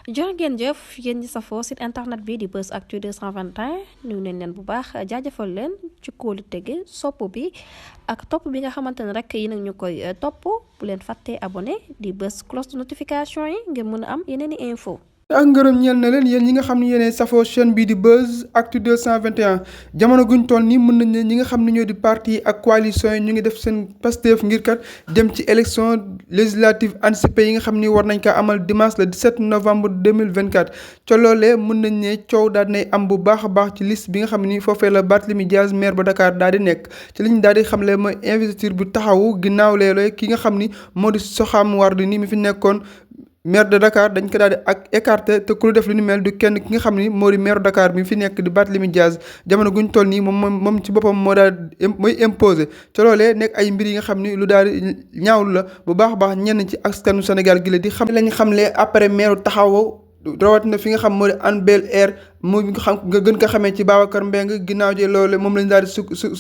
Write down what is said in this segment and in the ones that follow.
jërë ngeen jëf yéen ñi safoo site internet bi di Buzz Actu 221 nuyu nañ leen bu baax jaajëfal leen ci kóolu tege sopp bi ak topp bi nga xamante ne rek yi nag ñu koy topp bu leen fàttee abonné di bës cloche de notification yi ngir mën a am yeneen i info ak ngërëm ñeel na leen yéen ñi nga xam ne yéenee safoo chaîne bii di Buzz Actu 221 jamono guñ toll nii mën nañ ne ñi nga xam ne ñoo di parti ak coalition yi ñu ngi def seen Pastef ngir kat dem ci élection législative anticipée yi nga xam ni war nañ ko amal dimanche le 17 novembre 2024 ca loolee mën nañ ne coow daal dinay am bu baax a baax ci liste bi nga xam ni foofee la Barthélémy Dias maire ba Dakar daal di nekk ci liñ daal di xamle mooy investiture bu taxawu ginnaaw leelooy ki nga xam ni moo di Soham Wardini mi fi nekkoon maire de Dakar dañ ko daal di ak écarté te ku lu def lu ni mel du kenn ki nga xam ni moo di maire Dakar bi fi nekk di Barthélémy Dias jamono guñ toll nii moom ci boppam moo daal mooy imposé ca loolee nekk ay mbir yi nga xam ni lu daal di ñaawlu la bu baax a baax ñenn ci askanu Sénégal gi la di xam lañ xamle après maire taxaw rawatina fi nga xam moo di Hann Bel-Air mu xam nga gën ko xamee ci Babacar Mbengue ginnaaw ji loolu moom lañ daal di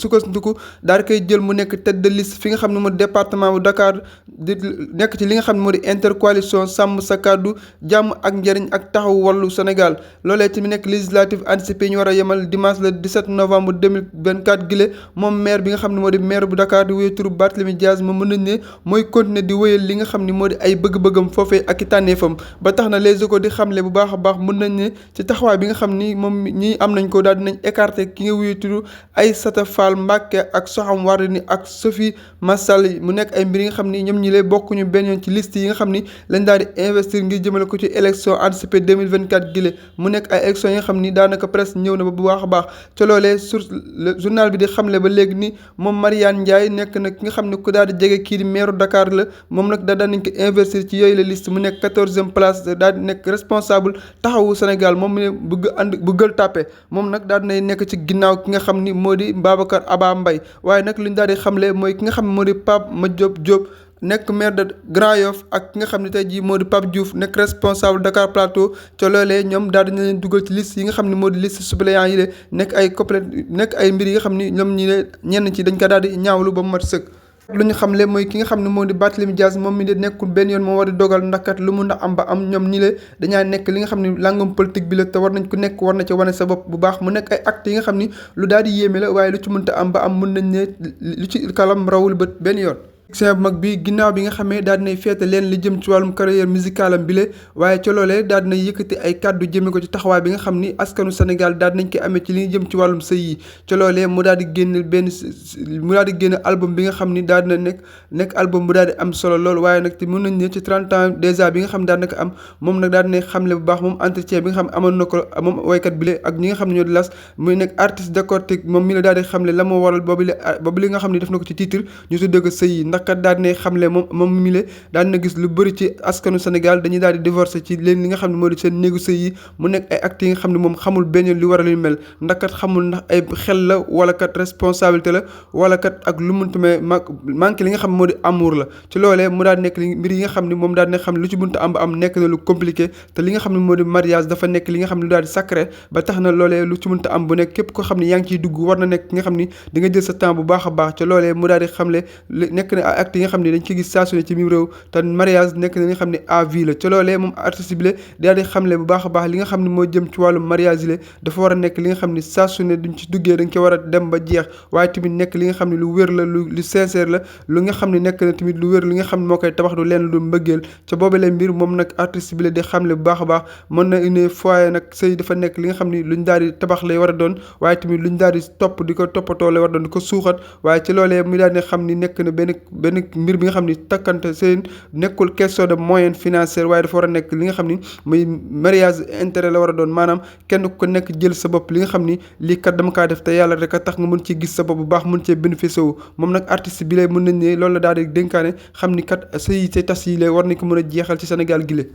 sukkandiku daal di koy jël mu nekk tête de liste fi nga xam ne moo di département bu Dakar di nekk ci li nga xam ne moo di intercoalition sàmm sa kàddu jàmm ak njëriñ ak taxawu wàllu Sénégal loolee tamit nekk législative anticipée ñu war a yemal dimanche le 17 novembre 2024 gile moom maire bi nga xam ne moo di maire bu Dakar di wéy turu Barthélémy Dias moom mën nañ ne mooy continuer di wéyal li nga xam ne moo di ay bëgg-bëggam foofee ak i tànneefam ba tax na les Échos di xamle bu baax a baax mën nañ ne ci taxawaay bi nga xam ni moom ñii am nañ ko daal dinañ écarté ki nga wuyu tudd Aïssata Fall Mbacké ak Soham Wardini ak Sophie Massal mu nekk ay mbir yi nga xam ni ñoom ñi lay bokkuñu benn yoon ci liste yi nga xam ni lañ daal di investir ngir jëmale ko ci élection anticipée 2024 gile mu nekk ay élections yi nga xam ni daanaka presque ñëw na ba bu baax a baax ca loolee sur journal bi di xamle ba léegi ni moom Mariane Ndiaye nekk na ki nga xam ne ku daal di jege kii di maire Dakar la moom nag daal nañ ko investir ci yooyu la liste mu nekk 14e place daal di nekk responsable taxawu Sénégal moom mu ne bëggal tàppe moom nag daal dinay nekk ci ginnaaw ki nga xam ni moo di Babacar Aba Mbaye waaye nag li ñu daal di xamle mooy ki nga xam ne moo di Pape Madiop Diop nekk maire de Grand Yoff ak ki nga xam ne tey jii moo di Pape Diouf nekk responsable Dakar Plateau ca loolee ñoom daal dina leen dugal ci liste yi nga xam ne moo di liste suppléant yi de nekk ay complète nekk ay mbir yi nga xam ni ñoom ñi ne ñenn ci dañ ko daal di ñaawlu ba mu mat sëkk lu ñu xamle mooy ki nga xam ne moo di Barthélémy Dias moom mi de nekkul benn yoon moo war di dogal ndax kat lu mun a am ba am ñoom ñi le dañaa nekk li nga xam ne langum politique bi la te war nañ ku nekk war na ca wane sa bopp bu baax mu nekk ay actes yi nga xam ni lu daal di yéeme la waaye lu ci mënta am ba am mën nañ ne lu ci kalam rawul bët benn yoon bu mag bi ginnaaw bi nga xamee daal dinay feete leen li jëm ci wàllum carrière musicale am bi le waaye ca loolee daal dina yëkkati ay kàddu jëme ko ci taxawaay bi nga xam ni askanu Sénégal daal dinañ koy amee ci li jëm ci wàllum sëy yi ca loolee mu daal di génn album bi nga xam ni daal dina nekk album bu daal di am solo lool waaye nag te mën nañ ne ci 30 ans déjà bi nga xam ne daal na ko am moom nag daal dinay xamle bu baax moom entretien bi nga xam ne amoon na ko moom waykat bi le ak ñi nga xam ne ñoo di las muy nekk artiste décortique moom mi la daal di xamle la moo waral boobu li nga xam ne def na ko ci titre ñu tuddee ko sëy yi ndax kat daal dinay xamle moom mi le daal dina gis lu bëri ci askanu Sénégal dañuy daal di divorcé ci leen li nga xam ne moo di seen néegu sëy yi mu nekk ay actes yi nga xam ne moom xamul benn li war a lu mel ndax kat xamul ndax ay xel la wala kat responsabilité la wala kat ak lu muntu mais manqué li nga xam ne moo di amour la ci loolee mu daal nekk li mbir yi nga xam ne moom daal dina xam ne lu ci buntu am ba am nekk na lu compliqué te li nga xam ne moo di mariage dafa nekk li nga xam ne lu daal di sacré ba tax na loolee lu ci buntu am bu nekk képp ko xam ne yaa ngi ciy dugg war na nekk ki nga xam ni di nga jël sa temps bu baax a baax ca loolee mu daal di xamle nekk na ay actes yi nga xam ne dañ ci gis saa su ne ci biir réew te mariage nekk na li nga xam ne à vie la ca loolee moom artiste bi la daal di xamle bu baax a baax li nga xam ne moo jëm ci wàllu mariage yi la dafa war a nekk li nga xam ne saa su ne duñ ci duggee dañ ko war a dem ba jeex waaye tamit nekk li nga xam ne lu wér la lu sincère la lu nga xam ne nekk na tamit lu wér li nga xam ne moo koy tabax du leen lu mbëggeel ca boobalee mbir moom nag artiste bi la di xamle bu baax a baax mën na une fois nag sëy dafa nekk li nga xam ne luñ daal di tabax lay war a doon waaye tamit luñ daal di topp di ko toppatoo lay war a doon di ko suuxat waaye ci loolee mu daal di xam ni nekk na benn mbir bi nga xam ni takkante seen nekkul question de moyen financière waaye dafa war a nekk li nga xam ni muy mariage intérêt la war a doon maanaam kenn ku nekk jël sa bopp li nga xam ni lii kat dama kaa def te yàlla rek a tax nga mën ci gis sa bopp bu baax mën cee bénéficier wu moom nag artiste bi lay mën nañ ne loolu la daal di dénkaane xam ni kat sëy tas yi lay war nañ ko mën a jeexal ci Sénégal gi